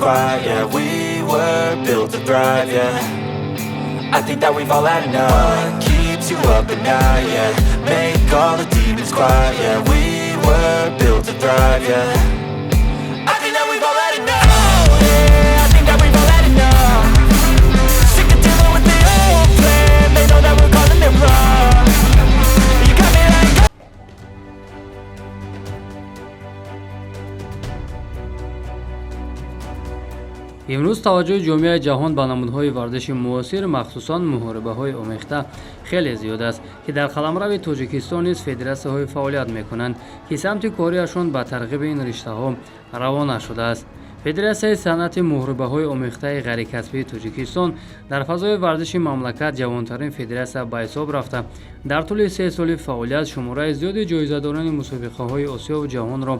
quiet, yeah. We were built to thrive, yeah. I think that we've all had enough. What keeps you up at night, yeah? Make all the demons quiet, yeah. We were built to thrive, yeah. I think that we've all had enough. Yeah, I think that we've all had enough. Sick of dealing with the old plan. They know that we're calling it wrong. You got me like. Имрӯз таваҷҷӯҳи ҷомеаи ҷаҳон ба намудҳои варзиши муосир, махсусан муҳорибаҳои омехта, хеле зиёд аст, ки дар қаламрави Тоҷикистон низ федератсияҳое фаъолият мекунанд, ки самти кориашон ба тарғиби ин риштаҳо равона шудааст. Федератсияи санъати муҳорибаҳои омехтаи ғайрикасбии Тоҷикистон дар фазои варзиши мамлакат ҷавонтарин федератсия ба ҳисоб рафта, дар тӯли 3 соли фаъолият шумораи зиёди ҷоизадорони мусобиқаҳои Осиёву ҷаҳонро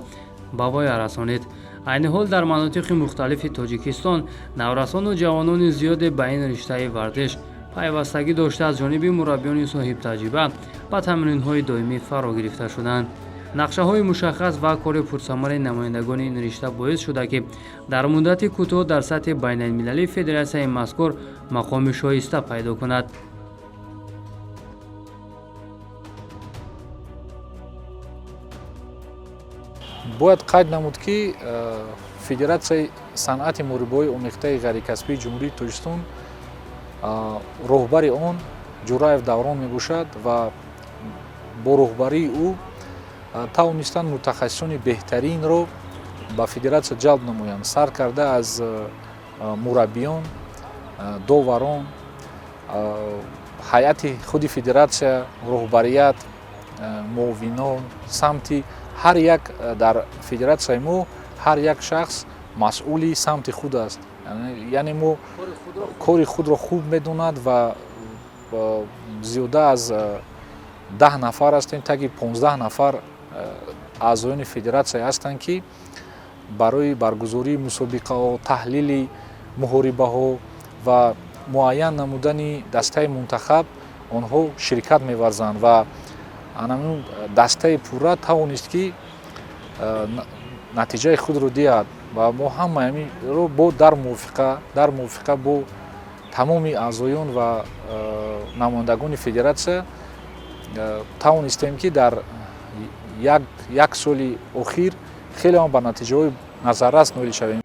ба воя расонид. Айни ҳол дар манотиқи мухталифи Тоҷикистон наврасону ҷавонони зиёде ба ин риштаи варзиш пайвастагӣ дошта, аз ҷониби мураббиёни соҳибтаҷриба ба тамринҳои доимӣ фаро гирифта шуданд. Нақшаҳои мушаххас ва кори пурсамари намояндагони ин ришта боис шуда, ки дар муддати кӯтоҳ дар сатҳи байналмилалӣ федератсияи мазкур мақоми шоиста пайдо кунад. Бояд қайд намуд, ки Федератсияи санъати муҳорибаҳои омехтаи ғайрикасбии Ҷумҳурии Тоҷикистон, роҳбари он Ҷураев Даврон мебошад ва бо роҳбарии ӯ тавонистанд мутахассисони беҳтаринро ба федератсия ҷалб намоянд, сар карда аз мураббиён, доварон, ҳайати худи федератсия, роҳбарият, муовинон, самти ҳар як. Дар федератсияи мо ҳар як шахс масъули самти худ аст, яъне мо кори худро хуб медонад ва зиёда аз 10 нафар ҳастем, таги 15 нафар аъзоёни федератсия ҳастанд, ки барои баргузории мусобиқаҳо, таҳлили муҳорибаҳо ва муайян намудани дастаи мунтахаб онҳо ширкат меварзанд ва анамун дастаи пурра тавонист, ки натиҷаи худро диҳад. Ва мо ҳама ҳаминро бо дар мувофиқа бо тамоми аъзоён ва намояндагони федератсия тавонистем, ки дар як соли охир хеле ҳам ба натиҷаҳои назаррас ноил шавем.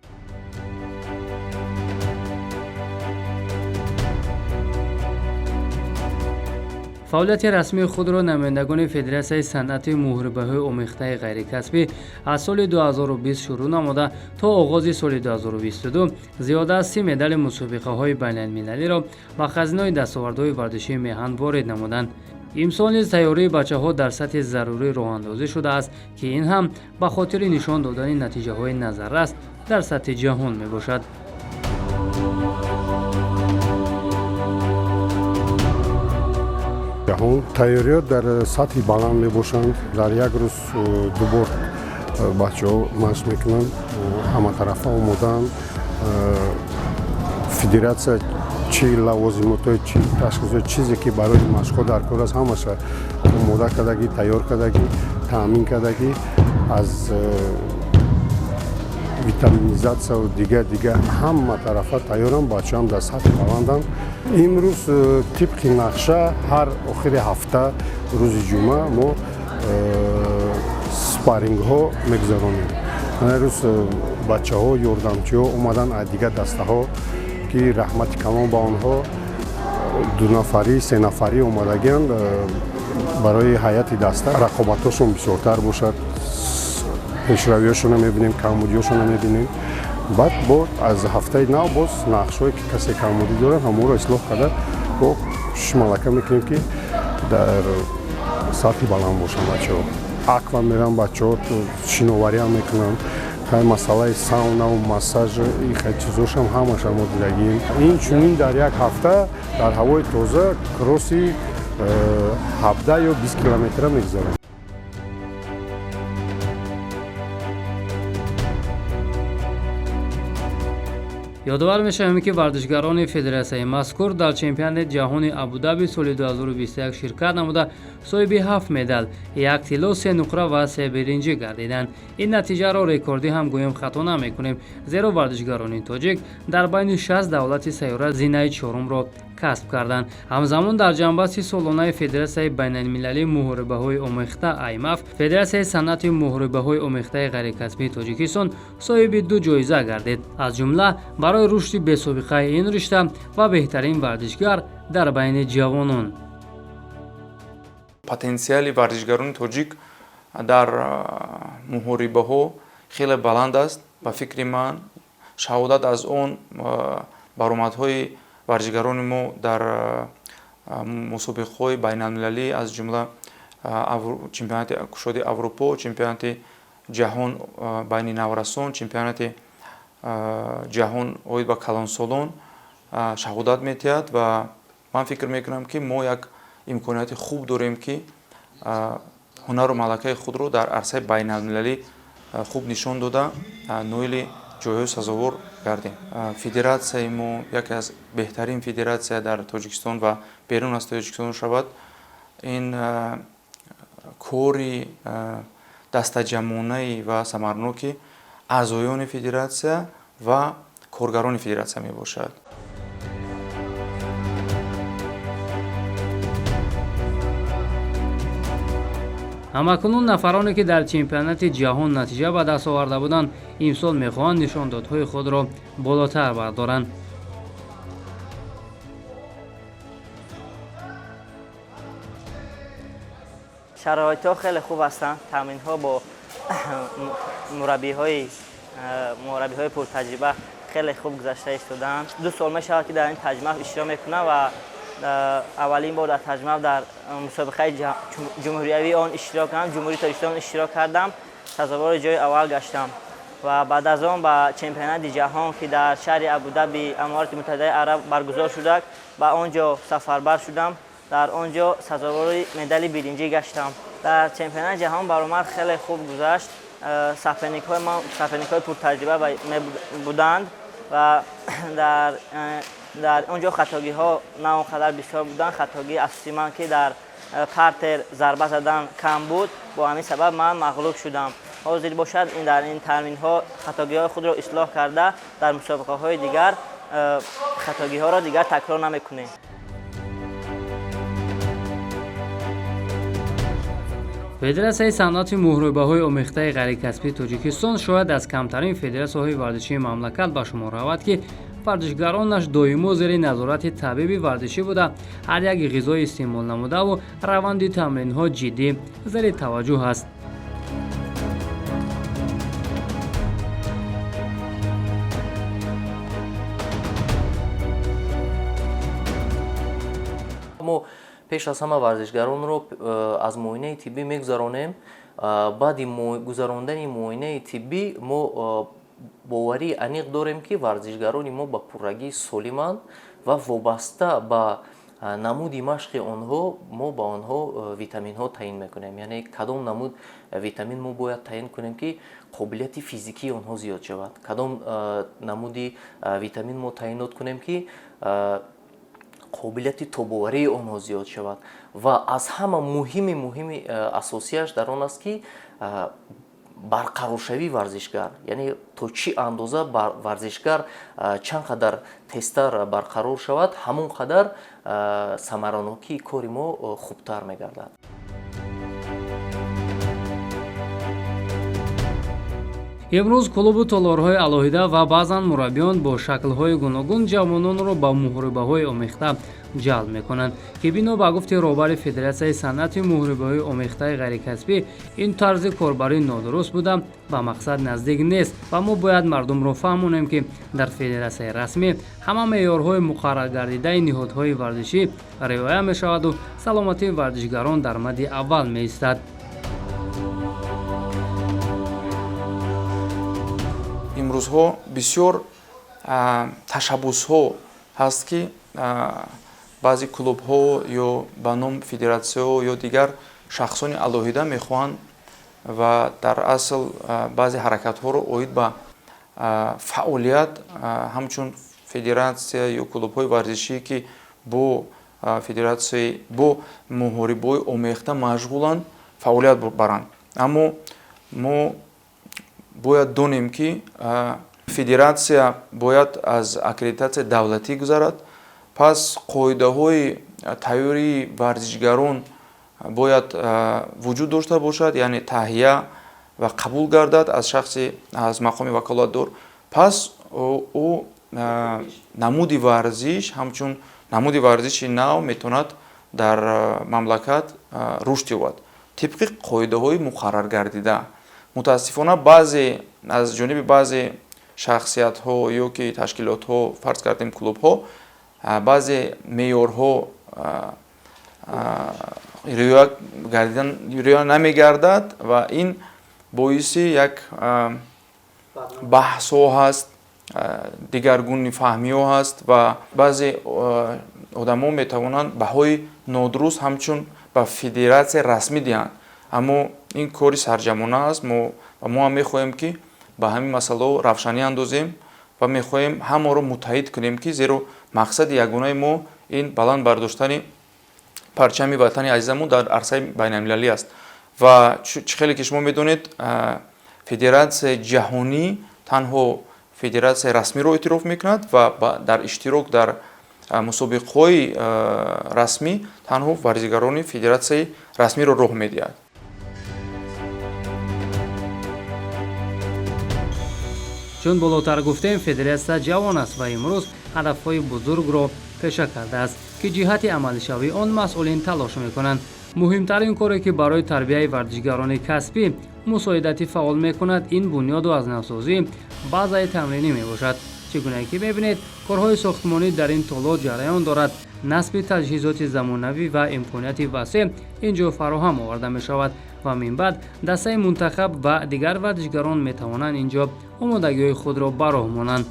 Фаъолияти расмии худро намояндагони Федератсияи санъати муҳорибаҳои омехтаи ғайрикасбӣ аз соли 2020 шурӯъ намуда, то оғози соли 2022 зиёда аз 30 медали мусобиқаҳои байналмилалиро ба хазинаи дастовардҳои варзишии меҳан ворид намуданд. Имсол низ тайёрии бачаҳо дар сатҳи зарурӣ роҳандозӣ шудааст, ки ин ҳам ба хотири нишон додани натиҷаҳои назаррас дар сатҳи ҷаҳон мебошад. Ҷаҳон тайёриҳо дар сатҳи баланд мебошанд. Дар як рӯз ду бор бачаҳо машқ мекунанд, ҳаматарафа омодаанд. Федератсия чӣ лавозимотҳои, чӣ ташхисот, чизе ки барои машқҳо дар кор аст, ҳамаша омода кардагӣ, тайёр кардагӣ, таъмин кардагӣ, аз витаминизатсияву дигар дигар ҳама тарафа тайёрам. Бачаҳам дар сатҳи баланданд. Имрӯз тибқи нақша ҳар охири ҳафта, рӯзи ҷумъа мо спаррингҳо мегузаронем. Рӯз бачаҳо, ёрдамчиҳо омаданд аз дигар дастаҳо, ки раҳмати калон ба онҳо. Дунафарӣ, сенафарӣ омадагианд, барои ҳайати даста рақобатҳошон бисёртар бошад. Пешравиҳошонро мебинем, камбудиҳошонро мебинем. Баъд бо аз ҳафтаи нав боз нақшҳое ки касе камбудӣ дорад, ҳамонро ислоҳ карда, бо кӯшиш малака мекунем, ки дар сатҳи баланд бошанд бачаҳо. Аква мераванд бачаҳо, шиновариам мекунанд. Хай, масъалаи саунаву массаж, хай чизошам ҳамаша мо дидагием. Инчунин дар як ҳафта дар ҳавои тоза кросси 17 ё 20 километра мегузарем. Ёдовар мешавем, ки варзишгарони федератсияи мазкур дар чемпионати ҷаҳони Абудаби соли 2021 ширкат намуда, соҳиби ҳафт медал: як тилло, се нуқра ва се биринҷӣ гардиданд. Ин натиҷаро рекордӣ ҳам гӯем, хато намекунем, зеро варзишгарони тоҷик дар байни 60 давлати сайёра зинаи чорумро касб карданд. Ҳамзамон, дар ҷамъбасти солонаи Федератсияи байналмилалии муҳорибаҳои омехта АЙМАФ, Федератсияи санъати муҳорибаҳои омехтаи ғайрикасбии Тоҷикистон соҳиби ду ҷоиза гардид, аз ҷумла барои рушди бесобиқаи ин ришта ва беҳтарин варзишгар дар байни ҷавонон. Потенсиали варзишгарони тоҷик дар муҳорибаҳо хеле баланд аст. Ба фикри ман, шаҳодат аз он баромадҳои варзишгарони мо дар мусобиқаҳои байналмилалӣ, аз ҷумла чемпионати кушоди Аврупо, чемпионати ҷаҳон байни наврасон, чемпионати ҷаҳон оид ба калонсолон шаҳодат медиҳад. Ва ман фикр мекунам, ки мо як имконияти хуб дорем, ки ҳунару малакаи худро дар арсаи байналмилалӣ хуб нишон дода, ноили ҷойҳои сазовор гардем. Федератсияи мо яке аз беҳтарин федератсия дар Тоҷикистон ва берун аз Тоҷикистон шавад. Ин кори дастаҷамъонаи ва самарноки аъзоёни федератсия ва коргарони федератсия мебошад. Ҳамакунун нафароне, ки дар чемпионати ҷаҳон натиҷа ба даст оварда буданд, имсол мехоҳанд нишондодҳои худро болотар бардоранд. Шароитҳо хеле хуб ҳастанд. Таъминҳо бо мураббиҳои пуртаҷриба хеле хуб гузашта истодаанд. 2 сол мешавад, ки дар ин таҷмаъ иштирок мекунам ва аввалин бор дар таҷмаъ дар мусобиқаи ҷумҳуриявии он иштирок кардам, Ҷумҳурии Тоҷикистон иштирок кардам, сазовори ҷои аввал гаштам ва баъд аз он ба чемпионати ҷаҳон, ки дар шаҳри Абудаби, Аморати Муттаҳидаи Араб баргузор шуда, ба он ҷо сафарбар шудам. Дар он ҷо сазовори медали биринҷӣ гаштам. Дар чемпионати ҷаҳон баромад хеле хуб гузашт. Соперникҳои ман соперникҳои пуртаҷриба буданд ва дар он ҷо хатогиҳо на он қадар бисёр буданд. Хатогии асосии ман, ки дар партер зарба задан кам буд, бо ҳамин сабаб ман мағлуб шудам. Ҳозир бошад, дар ин тамринҳо хатогиҳои худро ислоҳ карда, дар мусобиқаҳои дигар хатогиҳоро дигар такрор намекунем. Федератсияи санъати муҳорибаҳои омехтаи ғайрикасбии Тоҷикистон шояд аз камтарин федератсияҳои варзишии мамлакат ба шумор равад, ки варзишгаронаш доимо зери назорати табиби варзишӣ буда, ҳар як ғизои истеъмол намудаву раванди тамринҳо ҷиддӣ зери таваҷҷӯҳ аст. Мо пеш аз ҳама варзишгаронро аз муоинаи тиббӣ мегузаронем. Баъди гузарондани муоинаи тиббӣ мо боварии аниқ дорем, ки варзишгарони мо ба пуррагӣ солиманд ва вобаста ба намуди машқи онҳо мо ба онҳо витаминҳо таъин мекунем, яъне кадом намуд витамин мо бояд таъин кунем, ки қобилияти физикии онҳо зиёд шавад, кадом намуди витамин мо таъинот кунем, ки қобилияти тобоварии онҳо зиёд шавад. Ва аз ҳама муҳими асосияш дар он аст, ки барқароршавии варзишгар, яъне то чӣ андоза варзишгар чанд қадар тезтар барқарор шавад, ҳамон қадар самаранокии кори мо хубтар мегардад. Имрӯз клубу толорҳои алоҳида ва баъзан мураббиён бо шаклҳои гуногун ҷавононро ба муҳорибаҳои омехта ҷалб мекунанд, ки бино ба гуфти роҳбари Федератсияи санъати муҳорибаҳои омехтаи ғайрикасбӣ, ин тарзи корбарӣ нодуруст буда, ба мақсад наздик нест ва мо бояд мардумро фаҳмонем, ки дар федератсияи расмӣ ҳама меъёрҳои муқарраргардидаи ниҳодҳои варзишӣ риоя мешаваду саломатии варзишгарон дар мадди аввал меистад. Имрӯзҳо бисёр ташаббусҳо ҳаст, ки баъзе клубҳо ё ба ном федератсияҳо ё дигар шахсони алоҳида мехоҳанд ва дар асл баъзе ҳаракатҳоро оид ба Фаъолият ҳамчун федератсия ё клубҳои варзишӣ, ки бо федератсияи бо муҳорибаҳои омехта машғуланд, фаъолият баранд. Аммо мо бояд донем, ки федератсия бояд аз аккредитатсияи давлатӣ гузарад, пас қоидаҳои тайёрии варзишгарон бояд вуҷуд дошта бошад, яъне таҳия ва қабул гардад аз шахси аз мақоми ваколатдор. Пас ӯ намуди варзиш ҳамчун намуди варзиши нав метавонад дар мамлакат рушд ёбад тибқи қоидаҳои муқарраргардида. Мутаассифона, баъзе аз ҷониби баъзе шахсиятҳо ё ки ташкилотҳо, фарз кардем, клубҳо, баъзе меъёрҳо риоя намегардад ва ин боиси як баҳсҳо ҳаст, дигаргуни фаҳмиҳо ҳаст ва баъзе одамо метавонанд баҳои нодуруст ҳамчун ба федератсияи расмӣ диҳанд. Аммо ин кори сарҷамона аст ва мо ҳам мехоҳем, ки ба ҳамин масъалаҳо равшанӣ андозем ва мехоҳем ҳамаро муттаҳид кунем, ки зеро мақсади ягонаи мо ин баланд бардоштани парчами ватани азизамон дар арсаи байналмилалӣ аст. Ва чӣ хеле ки шумо медонед, федератсияи ҷаҳонӣ танҳо федератсияи расмиро эътироф мекунад ва дар иштирок дар мусобиқаҳои расмӣ танҳо варзигарони федератсияи расмиро роҳ медиҳад. Чун болотар гуфтем, федератсия ҷавон аст ва имрӯз ҳадафҳои бузургро пеша кардааст, ки ҷиҳати амалишавии он масъулин талош мекунанд. Муҳимтарин коре, ки барои тарбияи варзишгарони касбӣ мусоидати фаъол мекунад, ин бунёду аз навсозии базаи тамринӣ мебошад. Чӣ гунае ки мебинед, корҳои сохтмонӣ дар ин толор ҷараён дорад. Насби таҷҳизоти замонавӣ ва имконияти васеъ ин ҷо фароҳам оварда мешавад ва минбаъд дастаи мунтахаб ва дигар варзишгарон метавонанд ин ҷо омодагиҳои худро ба роҳ монанд.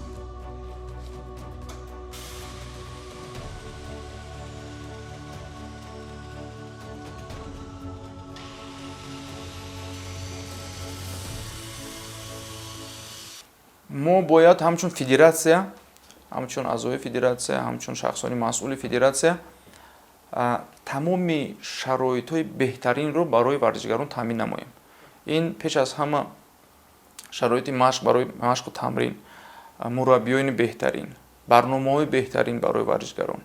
Мо бояд ҳамчун федератсия, ҳамчун аъзои федератсия, ҳамчун шахсони масъули федератсия тамоми шароитҳои беҳтаринро барои варзишгарон таъмин намоем. Ин пеш аз ҳама шароити машқ барои машқу тамрин, мураббиёни беҳтарин, барномаҳои беҳтарин барои варзишгарон,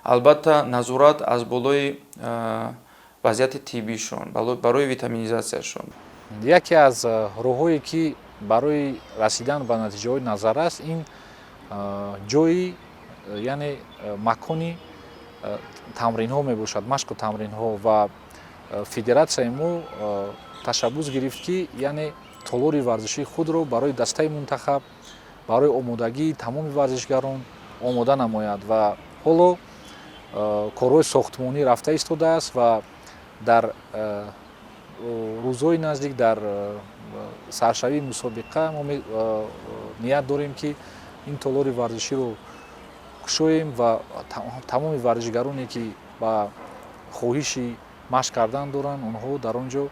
албатта, назорат аз болои вазъияти тиббишон, барои витаминизатсияшон. Яке аз роҳҳое, ки барои расидан ба натиҷаҳои назаррас, ин ҷои, яъне макони тамринҳо мебошад, машқу тамринҳо. Ва федератсияи мо ташаббус гирифт, ки яъне толори варзишии худро барои дастаи мунтахаб, барои омодагии тамоми варзишгарон омода намояд. Ва ҳоло корҳои сохтмонӣ рафта истодааст ва дар рӯзҳои наздик, дар саршавии мусобиқа, мо ният дорем, ки ин толори варзиширо кушоем ва тамоми варзишгароне, ки ба хоҳиши машқ кардан доранд, онҳо дар он ҷо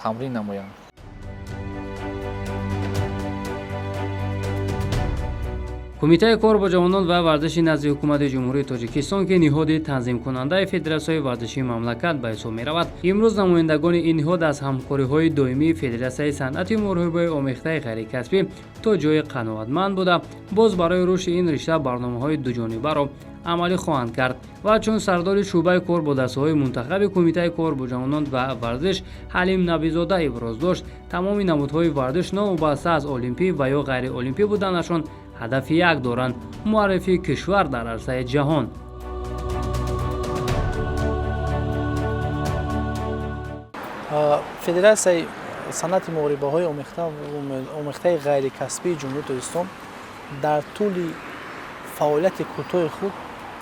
тамрин намоянд. Кумитаи кор бо ҷавонон ва варзиши назди Ҳукумати Ҷумҳурии Тоҷикистон, ки ниҳоди танзимкунандаи федератсияҳои варзишии мамлакат ба ҳисоб меравад, имрӯз намояндагони ин ниҳод аз ҳамкориҳои доимии Федератсияи санъати муҳорибаи омехтаи ғайрикасбӣ то ҷои қаноатманд буда, боз барои рушди ин ришта барномаҳои дуҷонибаро амалӣ хоҳанд кард. Ва чун сардори шӯъбаи кор бо дастаҳои мунтахаби Кумитаи кор бо ҷавонон ва варзиш Ҳалим Набизода иброз дошт, тамоми намудҳои варзиш новобаста аз олимпӣ ва ё ғайриолимпӣ буданашон ҳадафи як доранд: муаррифии кишвар дар арсаи ҷаҳон. Федератсияи санъати муҳорибаҳои омехтаи ғайрикасбии Ҷумҳурии Тоҷикистон дар тӯли фаъолияти кӯтоҳи худ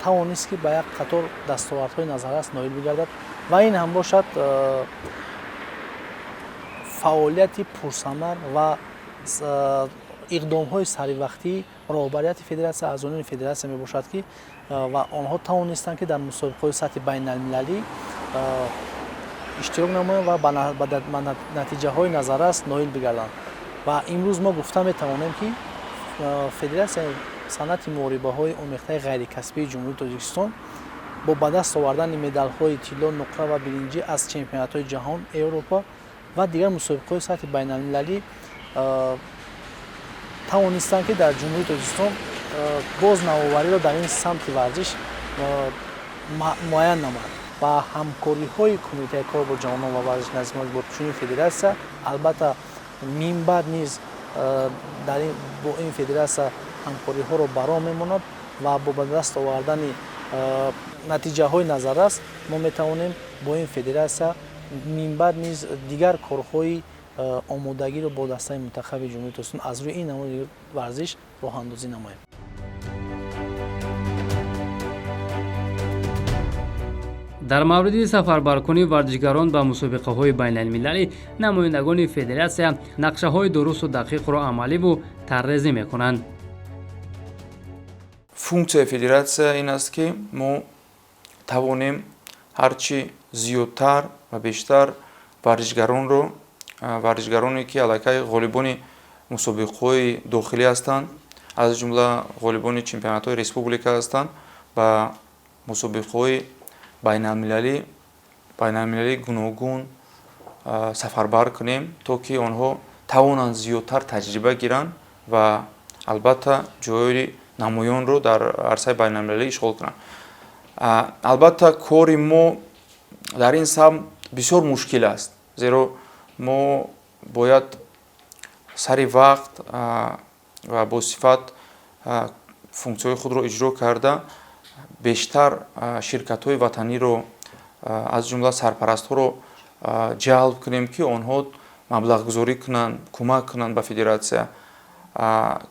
тавонист, ки ба як қатор дастовардҳои назаррас ноил бигардад ва ин ҳам бошад фаъолияти пурсамар ва иқдомҳои саривақтии роҳбарияти федератсия, аъзоёни федератсия мебошад, ки ва онҳо тавонистанд, ки дар мусобиқаҳои сатҳи байналмилалӣ иштирок намоянд ва ба натиҷаҳои назаррас ноил бигарданд. Ва имрӯз мо гуфта метавонем, ки Федератсияи санъати муҳорибаҳои омехтаи ғайрикасбии Ҷумҳурии Тоҷикистон бо ба даст овардани медалҳои тилло, нуқра ва биринҷӣ аз чемпионатҳои ҷаҳон, Европа ва дигар мусобиқаҳои сатҳи байналмилалӣ тавонистанд, ки дар Ҷумҳурии Тоҷикистон боз навовариро дар ин самти варзиш муайян намояд. Ба ҳамкориҳои Кумитаи кор бо ҷавонон ва варзиш назди бо чунин федератсия, албатта, минбаъд низ бо ин федератсия ҳамкориҳоро ба роҳ мемонад ва бо ба даст овардани натиҷаҳои назаррас мо метавонем бо ин федератсия минбаъд низ дигар корҳои омодагиро бо дастаи мунтахаби Ҷумҳурии Тоҷикистон аз рӯи ин намуди варзиш роҳандозӣ намоем. Дар мавриди сафарбаркунии варзишгарон ба мусобиқаҳои байналмилалӣ намояндагони федератсия нақшаҳои дурусту дақиқро амаливу тарҳрезӣ мекунанд. Функсияи федератсия ин аст, ки мо тавонем ҳарчи зиёдтар ва бештар варзишгаронро, варзишгароне ки аллакай ғолибони мусобиқаҳои дохилӣ ҳастанд, аз ҷумла ғолибони чемпионатҳои республика ҳастанд, ба мусобиқаҳои байналмилалии гуногун сафарбар кунем, то ки онҳо тавонанд зиёдтар таҷриба гиранд ва албатта ҷойи намоёнро дар арсаи байналмилалӣ ишғол кунанд. Албатта, кори мо дар ин самт бисёр мушкил аст, зеро мо бояд сари вақт ва бо сифат функсияҳои худро иҷро карда, бештар ширкатҳои ватаниро, аз ҷумла сарпарастҳоро ҷалб кунем, ки онҳо маблағгузорӣ кунанд, кӯмак кунанд ба федератсия,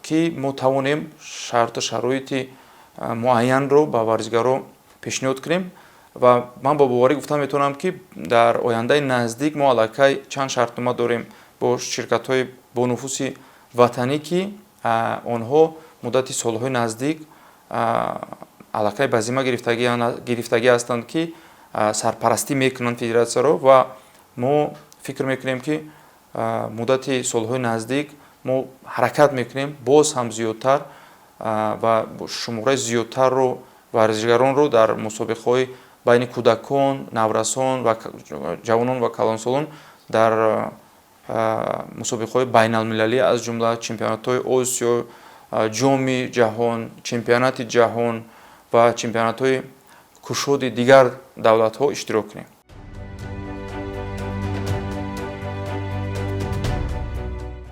ки мо тавонем шарту шароити муайянро ба варзишгаро пешниҳод кунем. Ва ман бо боварӣ гуфта метавонам, ки дар ояндаи наздик мо аллакай чанд шартнома дорем бо ширкатҳои бонуфуси ватанӣ, ки онҳо муддати солҳои наздик аллакай ба зимма гирифтагӣ ҳастанд, ки сарпарастӣ мекунанд федератсияро. Ва мо фикр мекунем, ки муддати солҳои наздик мо ҳаракат мекунем боз ҳам зиёдтар ва шумораи зиёдтарро варзишгаронро дар мусобиқаҳои байни кӯдакон, наврасон ва ҷавонон ва калонсолон дар мусобиқаҳои байналмилалӣ, аз ҷумла чемпионатҳои Осиё, Ҷоми ҷаҳон, чемпионати ҷаҳон ва чемпионатҳои кушоди дигар давлатҳо иштирок кунем.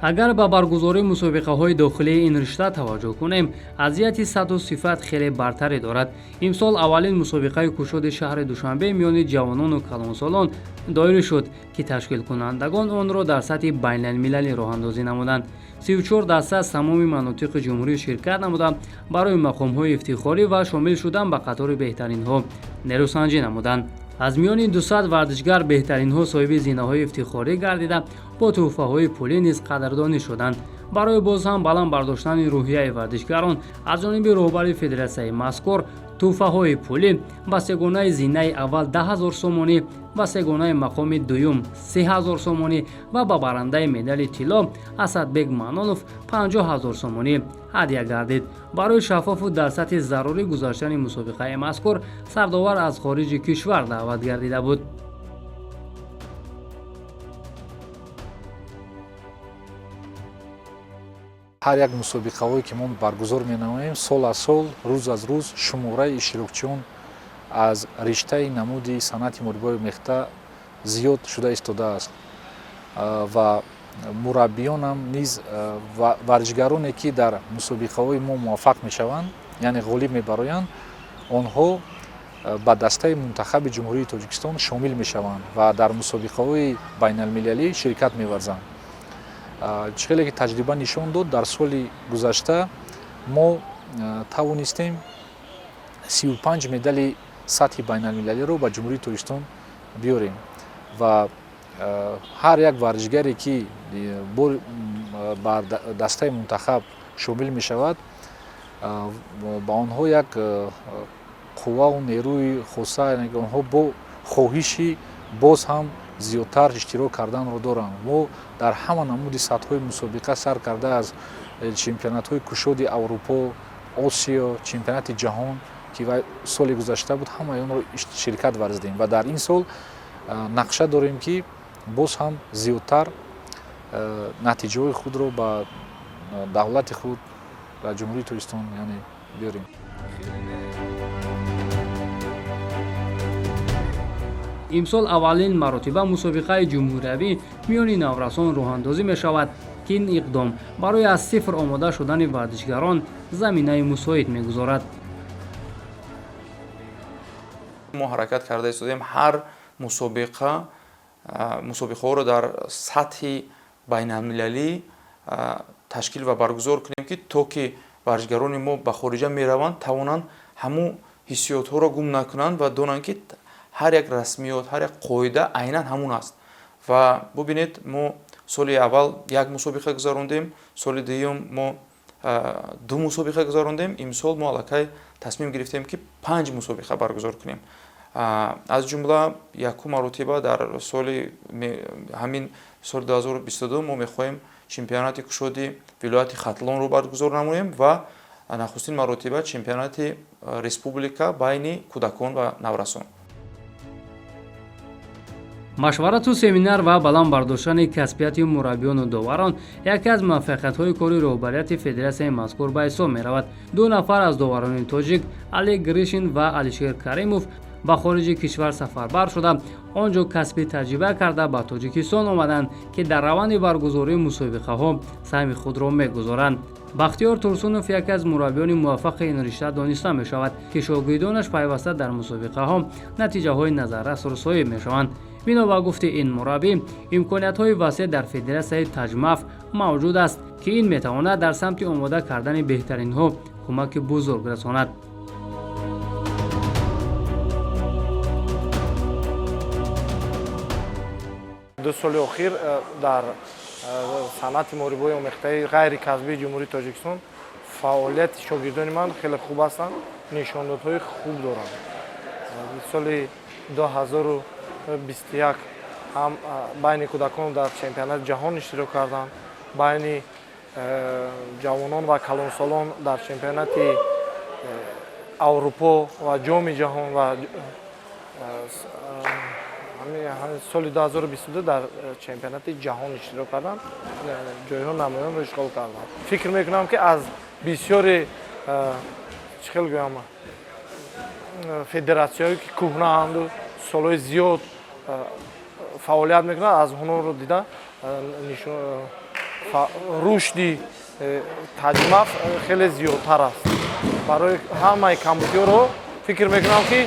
Агар ба баргузории мусобиқаҳои дохилии ин ришта таваҷҷӯҳ кунем, аз ҷиҳати сатҳу сифат хеле бартарӣ дорад. Имсол аввалин мусобиқаи кушоди шаҳри Душанбе миёни ҷавонону калонсолон доир шуд, ки ташкилкунандагон онро дар сатҳи байналмилалӣ роҳандозӣ намуданд. 34 даста аз тамоми манотиқи ҷумҳурӣ ширкат намуда, барои мақомҳои ифтихорӣ ва шомил шудан ба қатори беҳтаринҳо нерӯсанҷӣ намуданд. Аз миёни 200 варзишгар беҳтаринҳо соҳиби зинаҳои ифтихорӣ гардида, бо тӯҳфаҳои пулӣ низ қадрдонӣ шуданд. Барои боз ҳам баланд бардоштани рӯҳияи варзишгарон аз ҷониби роҳбари федератсияи мазкур тӯҳфаҳои пулӣ ба сегонаи зинаи аввал 10 000 сомонӣ, ба сегонаи мақоми дуюм 3000 сомонӣ ва ба барандаи медали тилло Асадбек Манонов 50 000 сомонӣ ҳадя гардид. Барои шаффофу дар сатҳи зарурӣ гузаштани мусобиқаи мазкур сардовар аз хориҷи кишвар даъват гардида буд. Ҳар як мусобиқаҳое ки мо баргузор менамоем, сол аз сол, рӯз аз рӯз шумораи иштирокчиён аз риштаи намуди санъати муҳорибаҳои омехта зиёд шуда истодааст ва мураббиёнам низ, варзишгароне ки дар мусобиқаҳои мо муваффақ мешаванд, яъне ғолиб мебароянд, онҳо ба дастаи мунтахаби Ҷумҳурии Тоҷикистон шомил мешаванд ва дар мусобиқаҳои байналмилалӣ ширкат меварзанд. Чӣ хеле ки таҷриба нишон дод, дар соли гузашта мо тавонистем 35 медали сатҳи байналмилалиро ба Ҷумҳурии Тоҷикистон биёрем ва ҳар як варзишгаре ки ба дастаи мунтахаб шомил мешавад, ба онҳо як қуввау нерӯи хоса, яъне онҳо бо хоҳиши боз ҳам зиёдтар иштирок карданро доранд. Мо дар ҳама намуди сатҳҳои мусобиқа, сар карда аз Чемпионатҳои кушоди Аврупо, Осиё, чемпионати ҷаҳон, ки соли гузашта буд, ҳамаи онро ширкат варзидем ва дар ин сол нақша дорем, ки боз ҳам зиёдтар натиҷаҳои худро ба давлати худ, ба Ҷумҳурии Тоҷикистон, яъне биёрем. Имсол аввалин маротиба мусобиқаи ҷумҳуриявӣ миёни наврасон роҳандозӣ мешавад, ки ин иқдом барои аз сифр омода шудани варзишгарон заминаи мусоид мегузорад. Мо ҳаракат карда истодем ҳар мусобиқа, мусобиқаҳоро дар сатҳи байналмилалӣ ташкил ва баргузор кунем, ки то ки варзишгарони мо ба хориҷа мераванд, тавонанд ҳамун ҳиссиётҳоро гум накунанд ва донанд, ки ҳар як расмиёт, ҳар як қоида айнан ҳамун аст. Ва бубинед, мо соли аввал як мусобиқа гузарондем, соли дуюм мо ду мусобиқа гузарондем, имсол мо аллакай тасмим гирифтем, ки панҷ мусобиқа баргузор кунем. Аз ҷумла якум маротиба дар соли ҳамин соли 2022 мо мехоҳем чемпионати кушоди вилояти Хатлонро баргузор намоем ва нахустин маротиба чемпионати республика байни кӯдакон ва наврасон. Машварату семинар ва баланд бардоштани касбияти мураббиёну доварон яке аз муваффақиятҳои кори роҳбарияти федератсияи мазкур ба ҳисоб меравад. Ду нафар аз доварони тоҷик, Олег Гришин ва Алишер Каримов, ба хориҷи кишвар сафарбар шуда, он ҷо касби таҷриба карда, ба Тоҷикистон омаданд, ки дар раванди баргузории мусобиқаҳо саҳми худро мегузоранд. Бахтиёр Турсунов яке аз мураббиёни муваффақи ин ришта дониста мешавад, ки шогирдонаш пайваста дар мусобиқаҳо натиҷаҳои назаррасро соҳиб мешаванд. Бино ба гуфти ин мураббӣ, имкониятҳои васеъ дар федератсияи Таҷмаф мавҷуд аст, ки ин метавонад дар самти омода кардани беҳтаринҳо кӯмаки бузург расонад. 2 соли охир дар санъати муҳорибаҳои омехтаи ғайрикасбии Ҷумҳурии Тоҷикистон фаъолияти шогирдони ман хеле хуб ҳастанд, нишондодҳои хуб доранд. Соли 2021 ҳам байни кӯдакон дар чемпионати ҷаҳон иштирок карданд, байни ҷавонон ва калонсолон дар чемпионати Аврупо ва Ҷоми ҷаҳон ва соли 2022 дар чемпионати ҷаҳон иштирок карданд, ҷойҳо намоёнро ишғол карданд. Фикр мекунам, ки аз бисёри, чӣ хел гӯям, федератсияҳое, ки кӯҳнаанду солҳои зиёд фаъолият мекунанд, аз онҳоро дида рушди Таҷмаф хеле зиёдтар аст. Барои ҳамаи камбудиҳоро фикр мекунам, ки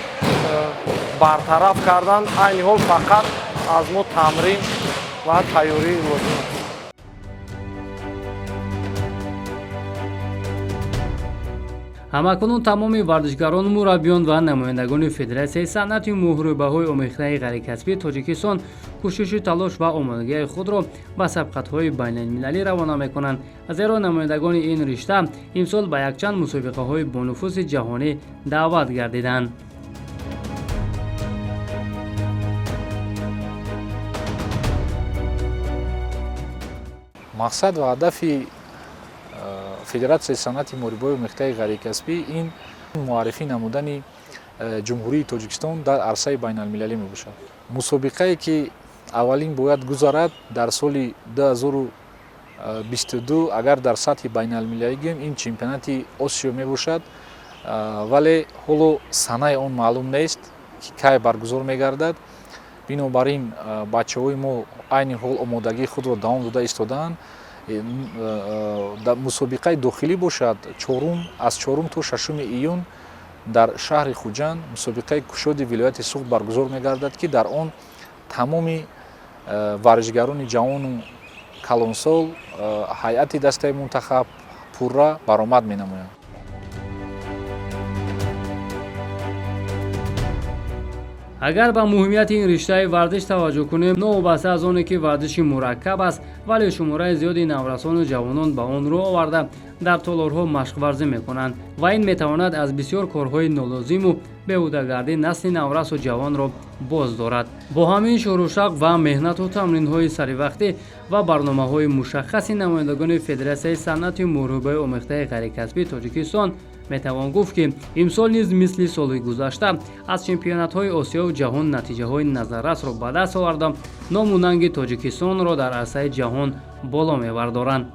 бартараф кардан айни ҳол фақат аз мо тамрин ва тайёрӣ лозим аст. Ҳамакунун тамоми варзишгарон, мураббиён ва намояндагони Федератсияи санъати муҳорибаҳои омехтаи ғайрикасбии Тоҷикистон кӯшишу талош ва омодагии худро ба сабқатҳои байналмилалӣ равона мекунанд, зеро намояндагони ин ришта имсол ба якчанд мусобиқаҳои бонуфузи ҷаҳонӣ даъват гардиданд. Мақсад ва ҳадафи Федератсияи санъати муҳорибаҳои омехтаи ғайрикасбӣ ин муаррифӣ намудани Ҷумҳурии Тоҷикистон дар арсаи байналмилалӣ мебошад. Мусобиқае, ки аввалин бояд гузарад дар соли 2022, агар дар сатҳи байналмилалӣ гӯем, ин чемпионати Осиё мебошад, вале ҳоло санаи он маълум нест, ки кай баргузор мегардад. Бинобар ин бачаҳои мо айни ҳол омодагии худро давом дода истодаанд. Дар мусобиқаи дохилӣ бошад, аз 4 то 6 июн дар шаҳри Хуҷанд мусобиқаи кушоди вилояти Суғд баргузор мегардад, ки дар он тамоми варзишгарони ҷавону калонсол, ҳайати дастаи мунтахаб пурра баромад менамоянд. Агар ба муҳимияти ин риштаи варзиш таваҷҷӯҳ кунем, новобаста аз оне ки варзиши мураккаб аст, вале шумораи зиёди наврасону ҷавонон ба он рӯ оварда, дар толорҳо машқварзӣ мекунанд ва ин метавонад аз бисёр корҳои нолозиму беҳудагардӣ насли наврасу ҷавонро боз дорад. Бо ҳамин шӯру шавқ ва меҳнату тамринҳои саривақтӣ ва барномаҳои мушаххаси намояндагони Федератсияи санъати муҳорибаи омехтаи ғайрикасбии Тоҷикистон метавон гуфт, ки имсол низ мисли соли гузашта аз чемпионатҳои Осиёву ҷаҳон натиҷаҳои назаррасро ба даст оварда, ному нанги Тоҷикистонро дар арсаи ҷаҳон боло мебардоранд.